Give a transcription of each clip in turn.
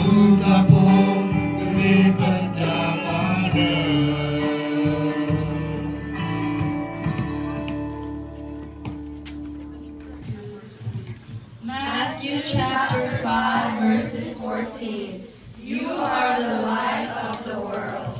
တၢ်ဖိတမ့ၢ်ပတၢ်မၤနၢၤ. Matthew chapter five, verses fourteen. You are the light of the world.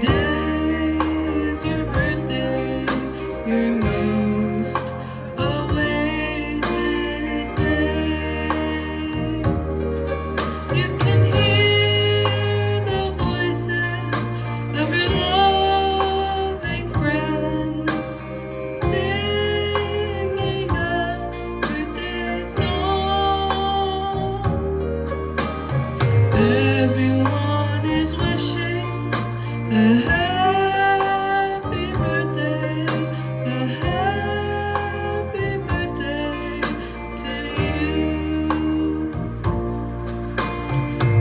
Today's your birthday, your most awaited day. You can hear the voices of your loving friends singing a birthday song. Everyone is wishing a happy birthday, a happy birthday to you.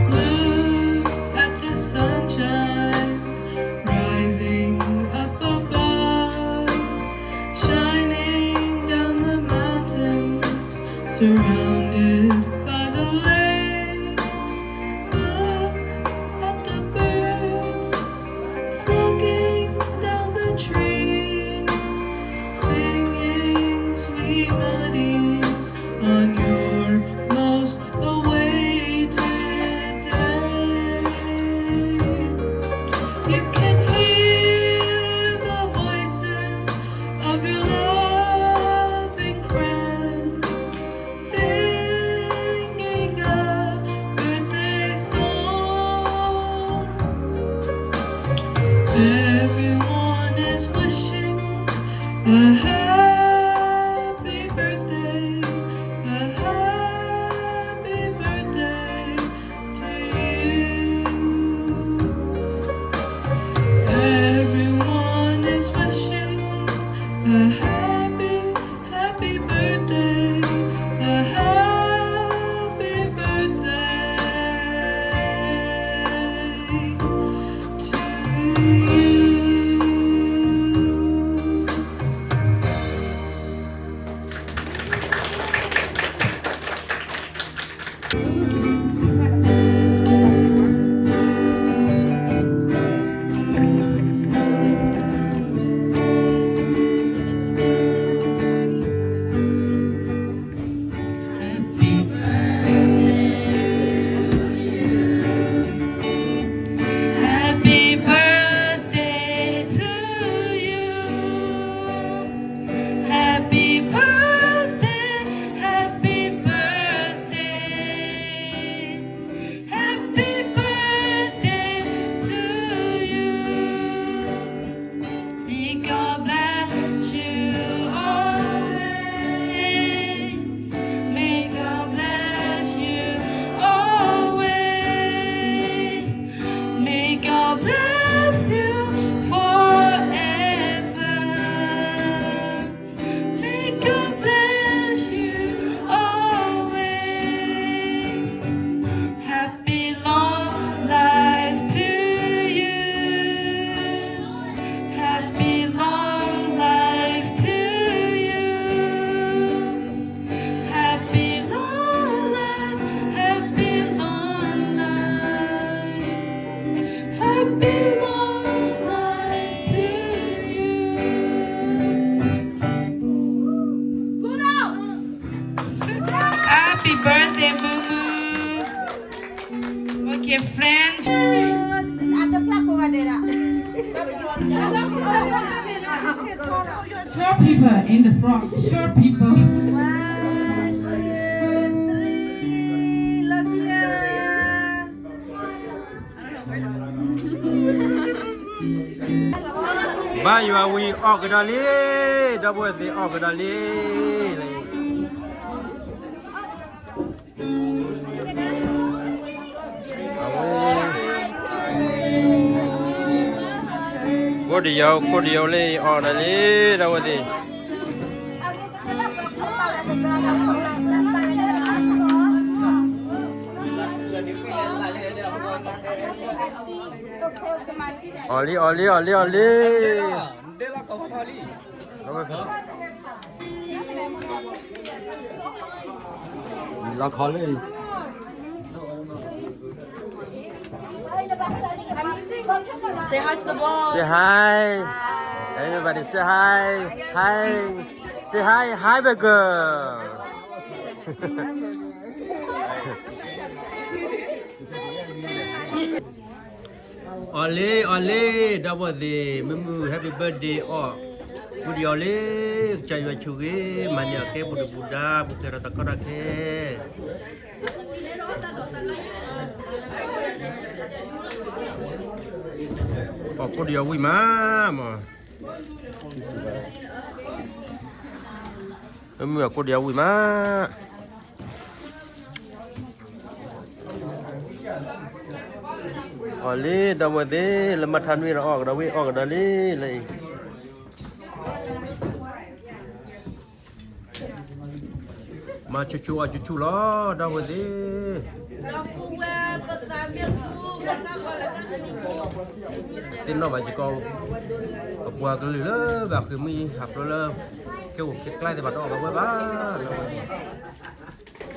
Look at the sunshine rising up above, shining down the mountains, surrounded by the lakes. Look at the birds flocking down the trees, singing sweet melodies on your most awaited day. You can hear the voices of your loving friends singing a birthday song. Everyone is wishing a happy birthday, a happy birthday to you. Everyone is wishing a happy, happy birthday, a happy birthday to you. Happy birthday to you. Happy birthday to you. Happy birthday, happy birthday. Happy birthday to you. May God bless you always. May God bless you always. May God bless you forever. May God bless you always. Happy long life to you. Happy long life to you. Happy long life, happy long life, happy long life to you. Happy birthday, Moo Moo. Okay, friend. Short people in the front. Short people. One, two, three. Look here. ဘါယွၤဝံၤအီၣ်ကဒီးလံ, ဒီပုၢ်ဝဲၢ်သ့ၣ်အီၣ်ကဒီးလံ. ခိၣ်တယီၤ ခိၣ်တယီၤလၢအီၣ်ဒီးလံ ဒီပုၢ်ဝဲၢ်သ့ၣ်. အီၣ်လံ အီၣ်လံ အီၣ်လံ အီၣ်လံ. လီၤခီလံ. Say hi to the vlog. Say hi. Hi. Everybody say hi. Hi. Say hi. Hi, big girl. အီၣ်လံ အီၣ်လံ ဒီပုၢ်ဝဲၢ်သ့ၣ်, မုၢ်မုၢ် Happy birthday အီၣ်, ကိးဒံးအီၤလံ, ကစၢ်ယွၤဆိၣ်ဂ့ၤ မၤန့ၢ်အီၤကဲပူၤဒုၣ်ပူၤဒါ ပူၤဖျဲးဒီးတၢ်ကီတၢ်ခဲ အီၣ်ကိးဒံးအီၤဝံၣ်မးမး, မုၢ်မုၢ်အီၣ်ကိးဒံးအီၤဝံၣ်မး. အီၣ်လံ ဒီပုၢ်ဝဲၢ်သ့ၣ်, လၢမၤထါနွံဒီးအီၣ်ကဒီးဝံၣ် အီၣ်ကဒီးလံ လၢအံၤ, မၤဆူၣ်ဆူၣ်အီၣ်ဆူၣ်ဆူၣ်လီၤ ဒီပုၢ်ဝဲၢ်သ့ၣ်, သ့ၣ်နီၣ်ဘၣ်ယကီး, ပပှၤကလုာ်လၢဘၣ်ဃ့ၢ်မှံဟးဖျိးလၢ ကဲအိၣ်ခဲကျါသ့ၣ်တဖၣ် တအီၣ်ဘၣ်ဝဲဘၣ်,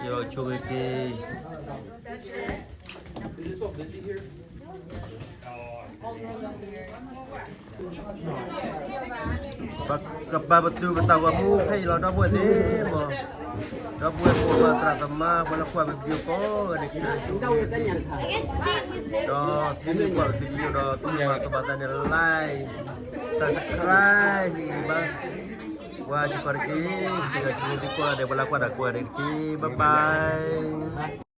ယဆိၣ်ဂ့ၤက့ၤ ပကပာ်ပတုာ်ပသးဂီၤမူဖဲအံၤလီၤ ဒီပုၢ်ဝဲၢ်သ့ၣ်မး, ဒီပုၢ်ဝဲၢ်ဖိ သရၣ်သမါ ပှၤလၢကွၢ်ပ video ကိးဂၤဒဲး ဒီးသုမ့ၢ်ကွၢ်ပ video ဒီး သုမ့ၢ်မၤကမၣ်သးန့ၣ် like, subscribe ဟ့ၣ်ဂံၢ်ဘါ ပှၤစ့ၢ်ကီးတက့ၢ်, စ့ၢ်ကီးသုကိးဂၤဒဲး ပှၤလၢကွၢ်တၢ်ကိးဂၤဒဲးတက့ၢ်, bye bye.